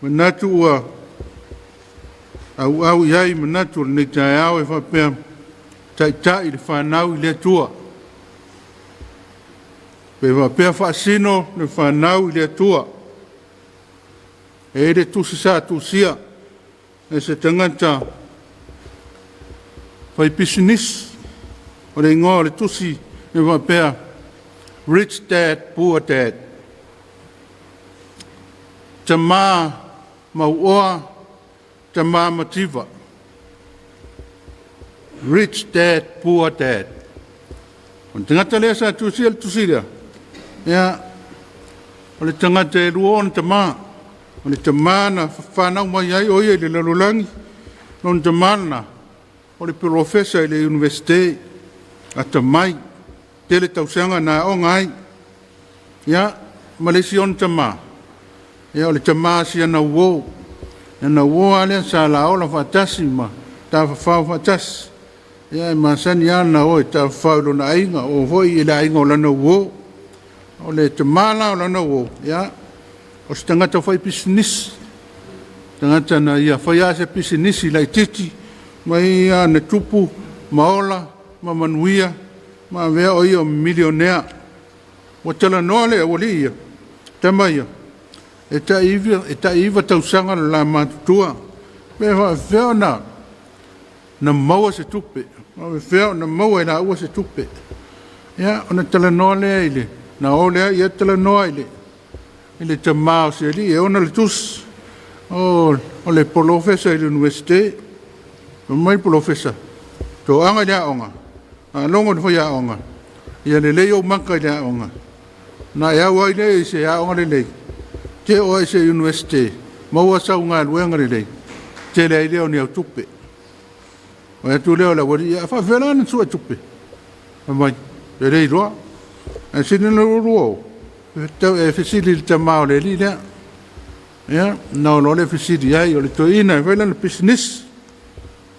Manatu ua auau i ai manatu o lenei taeao e faapea, taitai le fanau i le Atua. Pe faapea, faasino le fanau i le Atua. E i ai le tusi sa tusia e se tagata faipisinisi, o le igoa o le tusi e faapea, Rich Dad Poor Dad. Tama mauoa, tama mativa. Rich Dad Poor Dad. O le tagata lea sa tusia le tusi lea, ia, o le tagata e lua ona tama. O le tama na fanau mai ai o ia i le lalolagi, lona tama lena o le polofesa i le Iunivesite, atamai, tele tausaga na aoga ai. Ia, ma le isi ona tama, ia o le tama a si ana uo. O lana uo lava lea sa alaola faatasi ma tafafao faatasi. Ia e masani lava ona o e tafafao i lona aiga, o foi i le aiga o lana uo. O le tama la o lana uo, ia, o se tagata faipisinisi, tagata na ia faia lava se pisinisi laitiiti ma ia na tupu ma ola ma manuia ma avea o ia o milionea. Ua talanoa le aualii ia, tama ia, e tai 9 tausaga le la matutua, pe faapefea ona maua se tupe, faapefea ona maua e laua se tupe. Ia, ona talanoa lea i le, ona o lea talanoa i le tama o si alii e ona le tusi, o le polofesa i le Iunivesite. Fai mai le polofesa, toaga i le aoga, faalogo i le faiaoga, ia lelei ou maka i le aoga, ona e au ai lea i se aoga lelei, e te oo lava i se Iunivesite, maua sau galuega lelei, tele ai lea o ni au tupe. Fai atu lea o le aualii ia, a faapefea la ona sue tupe? Fai mai, e le iloa. Ae sili ona lua o e fesili i le tama o le alii lea. Ia, ona o loa lea fesili i ai, o le toeaina e fai lana pisinisi.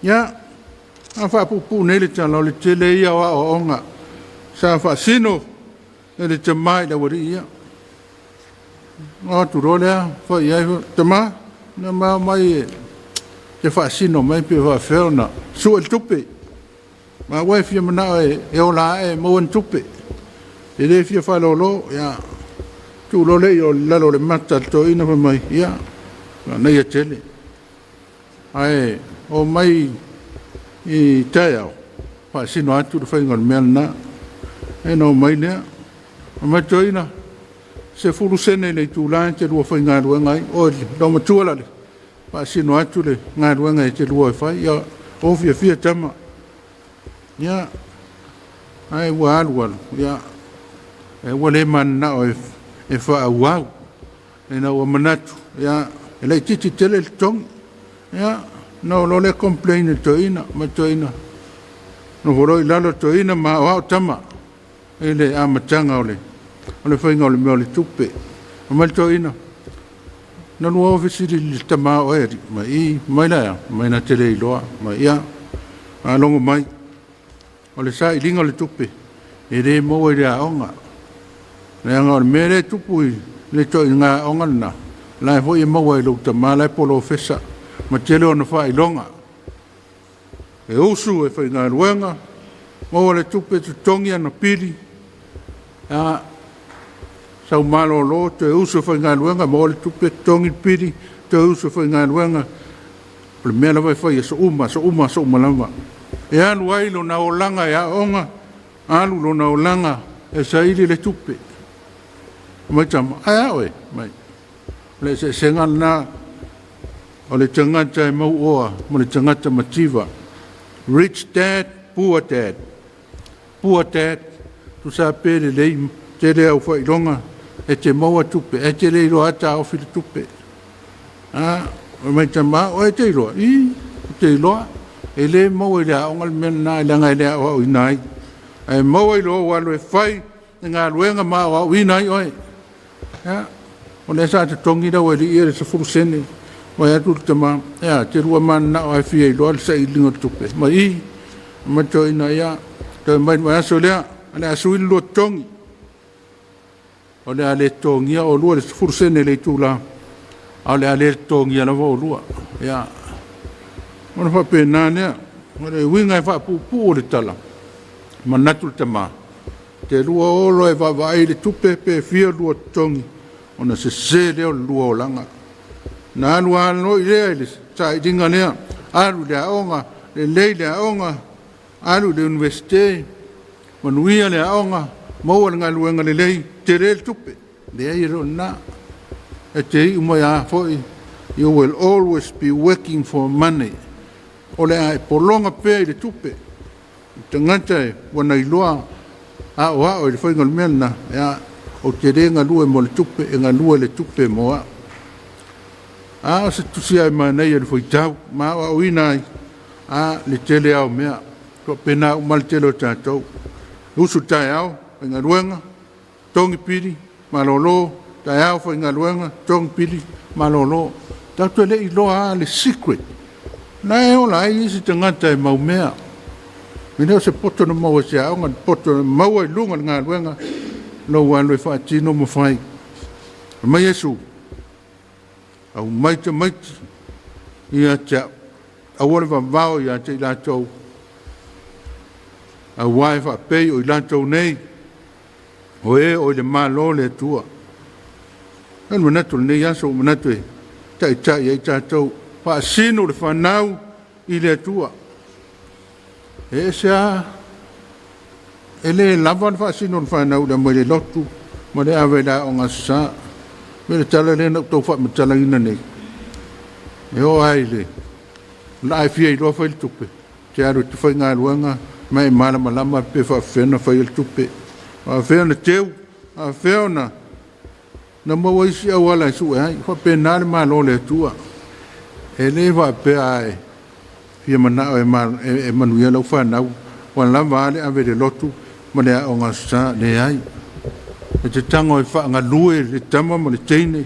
Ia, a faapuupuu nei le tala, o le tele ia o aoaoga sa faasino e le tama i le aualii ia. O atu loa lea fai i ai, tama, na ma omai e te faasino mai pe faapefea ona sue le tupe. Maua e fia manao e ola ae e maua ni tupe, e le fia faalolo. Ia, tuu loa lea i lalo o le mata a le toeaina fai mai, ia, manaia tele. Ae omai i taeao, faasino atu le faiga o le mea lena. Ia ona omai lea, fai mai le toeaina, 10 sene le itula e te lua faigaluega ai, oe le loomatua faasino atu le galuega e te lua fai. Ia, o fiafia tama. Ia, ae ua alu alu, ia, ua le mananao e faaauau, ina ua manatu, ia, e laitiiti tele le totogi. Ia, ona oo loa lea complain i le toeaina, ma le toeaina, nofo loa i lalo le toeaina ma aoao tama i le amataga o le faiga o le mea o le tupe. Fai mai le toeaina, na lua o fesili i le tama o oe alii, ma i, mai la e a? Mai na te le iloa. Ma ia, faalogo mai, o le sailiga o le tupe, e le maua i le aoga. Leaga o le mea lea e tupu i le ituaiga aoga lena, la e foi e maua e lou tama la e polofesa ma tele ona faailoga. E usu e faigaluega, maua le tupe, totogi ana pili, a sau malolo toe usu e faigaluega, maua le tupe, totogi le pili, toe usu e faigaluega. O le mea lava e fai aso uma, aso uma, aso uma lava. E alu ai lona olaga e aoga, alu lona olaga e saili le tupe. Mai tama, ae a oe? Mai, o le eseesega lena o le tagata e mauoa ma le tagata mativa. Rich dad, poor dad. Poor dad, tusa pe lelei tele au faailoga e te maua tupe, ae te le iloa lava taofi le tupe. A, mai tama, oe te iloa? I, te iloa. E le maua i le aoga le mea lena, leaga e le aoaoina ai. Ae maua i lou alu e fai le galuega ma aoaoina ai oe. Ia, o lea sa totogi le aualii ia le 10 sene. Fai atu le tama, ia, te lua mananao lava e fia iloa le sailiga o le tupe. Mai i, ma toeaina, ia, toe mai le vaiaso lea, o le a sui le lua totogi. O le a le totogia oulua le 10 sene le itula. A o le a le totogia lava oulua. Ia, ona faapena lea. O le uiga e faapuupuu o le tala, manatu le tama, te lua o loa e vaavaai i le tupe pe fia lua totogi, ona sese lea o le lua olaga. Na alu lava loa lea i le sailiga lea, alu i le aoga, lelei le aoga, alu i le Iunivesite, manuia le aoga, maua le galuega lelei, tele le tupe. Leai, e le o lena. E te iu mai lava foi, you will always be working for money. O le a e pologa pea i le tupe. O le tagata ua na iloa aoao i le faiga o le mea lena, ia, ou te le galue mo le tupe, e galue le tupe mo au. A o se tusi lava e manaia i le faitau ma aoaoina ai a le tele lava o mea. E faapena uma lava le tele o tatou. Usu i le taeao, faigaluega, totogi pili, malolo, taeao faigaluega, totogi pili, malolo. Tatou te le i iloa lava le secret la e ola ai isi tagata e maumea. E le o se poto na maua i se aoga, o le poto na maua i luga o le galuega, lou alu e faatino ma fai. Fai mai Iesu, aumai tamaiti ia te au, aua le vavao ia te i latou, aua e faapei o i latou nei, o e o i le Malo o le Atua. O le manatu o lenei aso, ua manatu e taitai ai tatou, faasino le fanau i le Atua. E ese lava, e le lava le faasino o le fanau i le aumai i le lotu ma le ave i le aoga Aso Sa. E pei o le tala lea na ou tau faamatalaina nei, e oo lava i le a e fia iloa fai le tupe, e te alu e te faigaluega ma e malamalama pe faapefea ona fai le tupe, faapefea ona teu, faapefea ona maua isi auala e sue ai. E faapena le Malo o le Atua. E le faapea a e fia manao e manuia lau fanau, ua lava a le ave i le lotu ma le aoga Aso Sa. Leai, e te tago e faagalue le tama ma le teine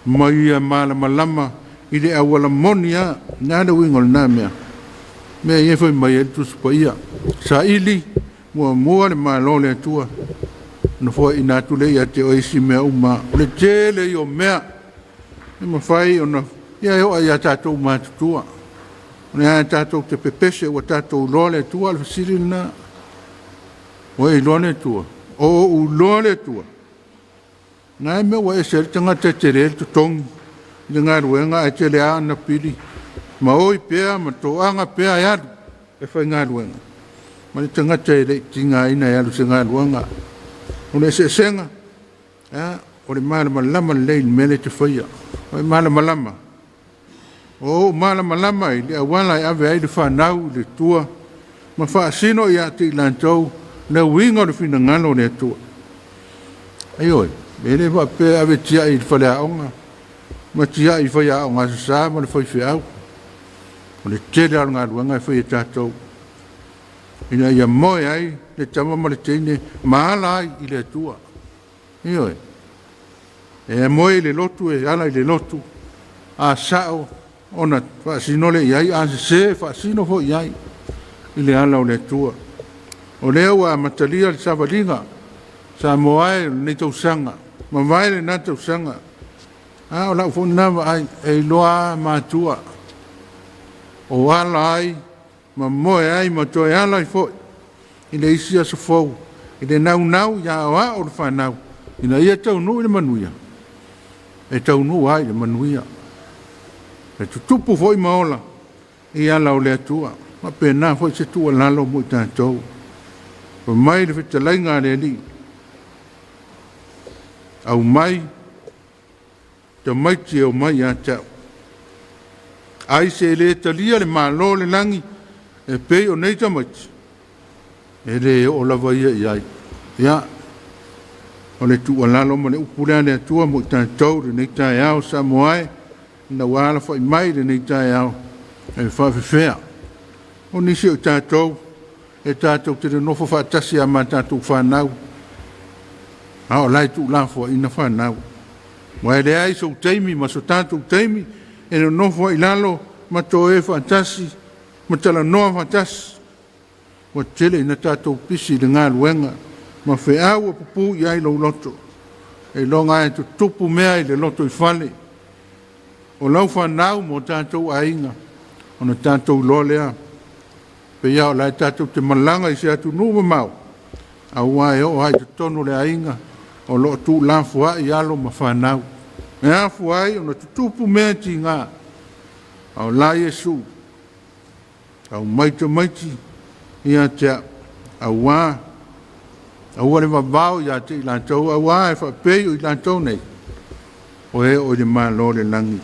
ma ia malamalama i le auala moni lava. O le a le uiga o lena mea? Mea ia e fai mai ai le Tusi Paia, saili muamua le Malo o le Atua, ona foaiina atu lea ia te oe isi mea uma. O le tele ia o mea e mafai ona, ia e oo lava ia tatou matutua. O lea tatou te pepese ua tatou iloa le Atua, a o le fesili lena, ua e iloa le Atua? O ou iloa le Atua? O le a le mea ua ese ai le tagata e tele le totogi i le galuega ae tele lava ana pili ma oi pea ma toaga pea e alu e faigaluega, ma le tagata e le i tigaina e alu i se galuega. O le eseesega, o le malamalama lelei i le mea lea e te faia. O e malamalama, o ou malamalama i le auala e ave ai le fanau i le Atua ma faasino ia te i latou le uiga o le finagalo o le Atua. Ioe, e le faapea e ave tiai i le faleaoga ma tiai i faiaoga Aso Sa ma le faifeau. O le tele lava o le galuega e fai e tatou ina ia moe ai le tama ma le teine ma ala ai i le Atua. Ioe, e moe i le lotu, e ala i le lotu, a sao ona faasino lea i ai, a sese e faasino foi i ai i le ala o le Atua. O lea ua amatalia le savaliga Samoa e o lenei tausaga, mavae lena tausaga. A o lau foi lena vaai, e iloa lava matua o ala ai ma moe ai ma toe ala ai foi i le isi aso fou i le naunau ia aoao le fanau ina ia taunuu i le manuia, e taunuu lava i le manuia, e tutupu foi ma ola i ala o le Atua. E faapena foi se tuualalo mo i tatou. Fai mai le fetalaiga a le Alii, aumai tamaiti e omai ia te au. Ai se le talia le Malo o le lagi e pei o nei tamaiti, e le oo lava ia i ai. Ia, o le tuualalo ma le upu lea a le Atua mo i tatou i lenei taeao, Samoa e, ina ua alafai mai i lenei taeao, e faafefea. O nisi o i tatou, e tatou te nonofo faatasi lava ma tatou fanau, a o la e tuulafoaiina fanau. Aua e leai sou taimi ma so tatou taimi e nonofo ai i lalo ma toē faatasi ma talanoa faatasi. Ua tele ina tatou pisi i le galuega ma feau ua pupū i ai lou loto. Seiloga lava e tutupu mea i le lotoifale o lau fanau ma o tatou aiga ona tatou iloa lea, pei lava o la e tatou te malaga i se atunuu mamao, aua e oo lava i totonu o le aiga o lo o tuulafoai alo ma fanau. E afua ai ona tutupu mea tiga, a o la Iesu, aumai tamaiti ia te au, aua aua le vavao ia te i latou, aua e faapei o i latou nei, o e oo i le Malo o le lagi.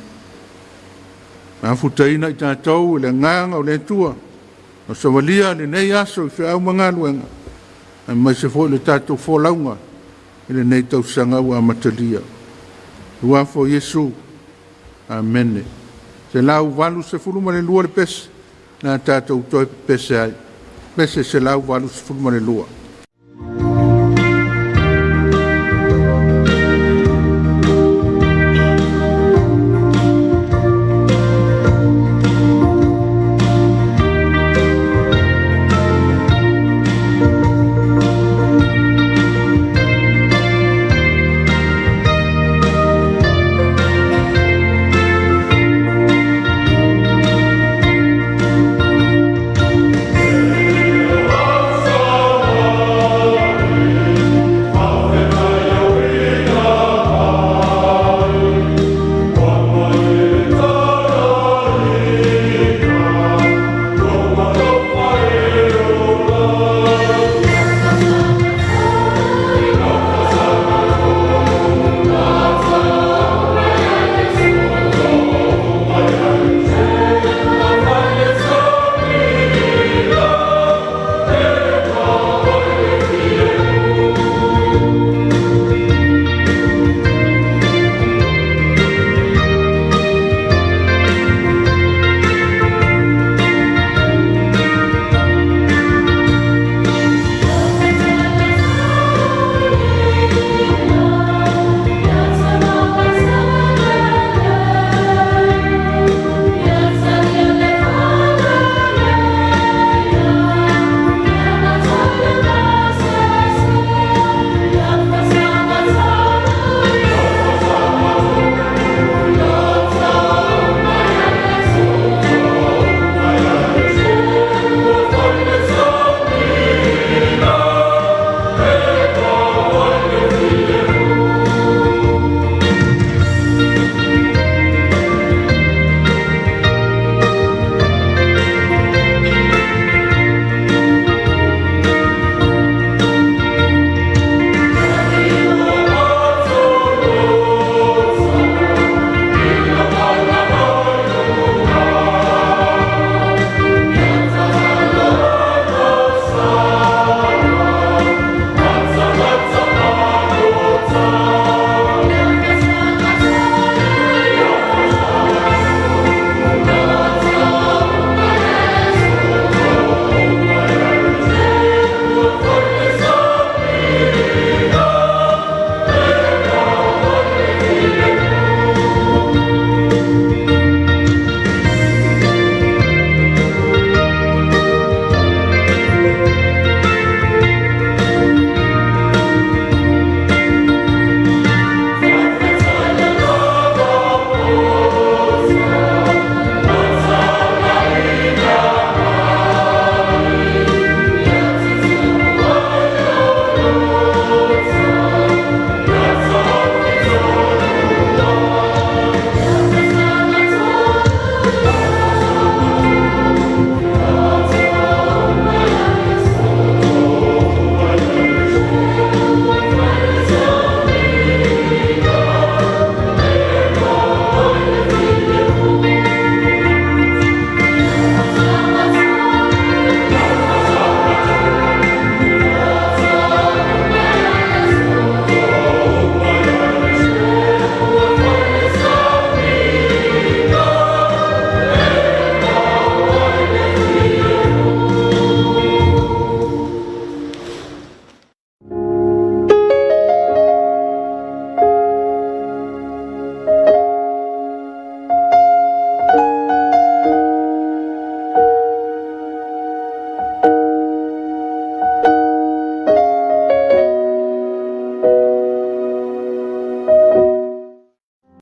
Mafutaina i tatou i le agaga o le Atua, o savalia lenei aso i feau ma galuega, aemaise foi le tatou folauga i lenei tausaga ua amatalia. Uafa o Iesu. Amene. 182 le pese na tatou toe pepese ai. Pese 182.